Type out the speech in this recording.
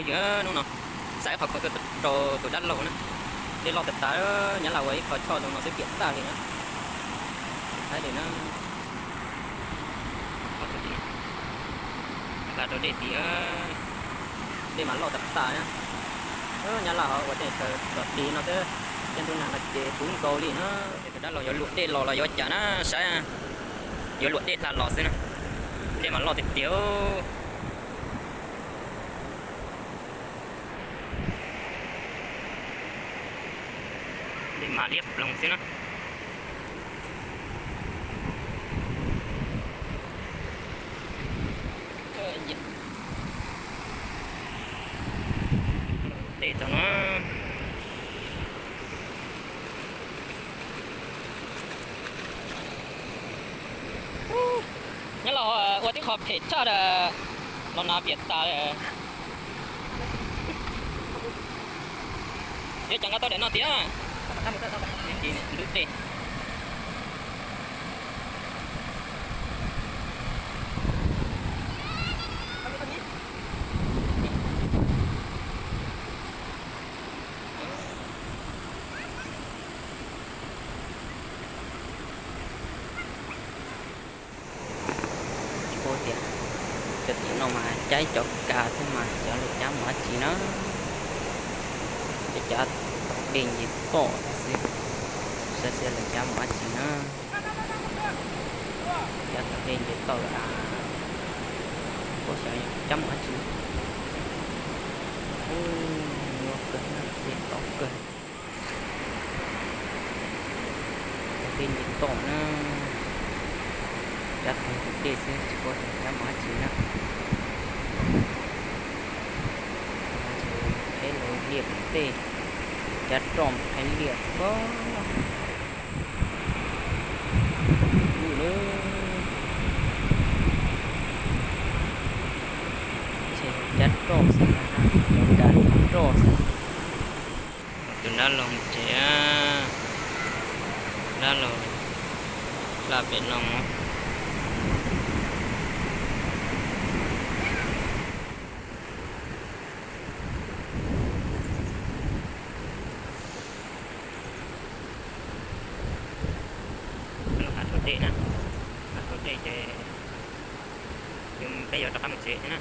Ywg, hnub no xa ib qho khoom tuaj rau tus dab laug na. Dej loj tas tas, Nyab Laj ua ib qho choj zoo no xwb piam tag li na. Thaib li na. Hla rau dej tid, dej mas loj tas tas na. Nyab Laj ho ua tej chaw kom tig no xwb, tej ntuj nag no ces puv nkaus li na. Tus dab laug yuav luam dej los los yuav cas na, saib, yuav luam dej hla los xwb na. Dej mas loj tiag tiag. Dej mas liab ploog xwb na. Dej tau no. Nyob los ua tib qho phem tshaj los no piam tas. Yuav cas nqa tau daim no tiag. Ntub dej. Tsis paub tias cov tim no mas cab ib cov kas thiab mas cov lawv cab mus dab tsi na. Cov cab tom dej nce toj xwb, saib seb lawv cab mus dab tsi na. Cab tom dej nce toj lawm a. Puas xyov cab mus dab tsi. Ub, nyuaj kawg na, dej toj kawg. Tom dej nce toj na, cab tom ntug dej xwb tsis paub tias cab mus dab tsi na. Qheb los liaj pem tej, cab roj mus qheb liaj xwb pob. Lub na, ntshe cab roj xwb, cov kas roj xwb. Tus dab laug mus tsev, dab laug hla pem no. Hav rau dej na, hav rau dej ces peb yuav rov qab mus tsev thiab na.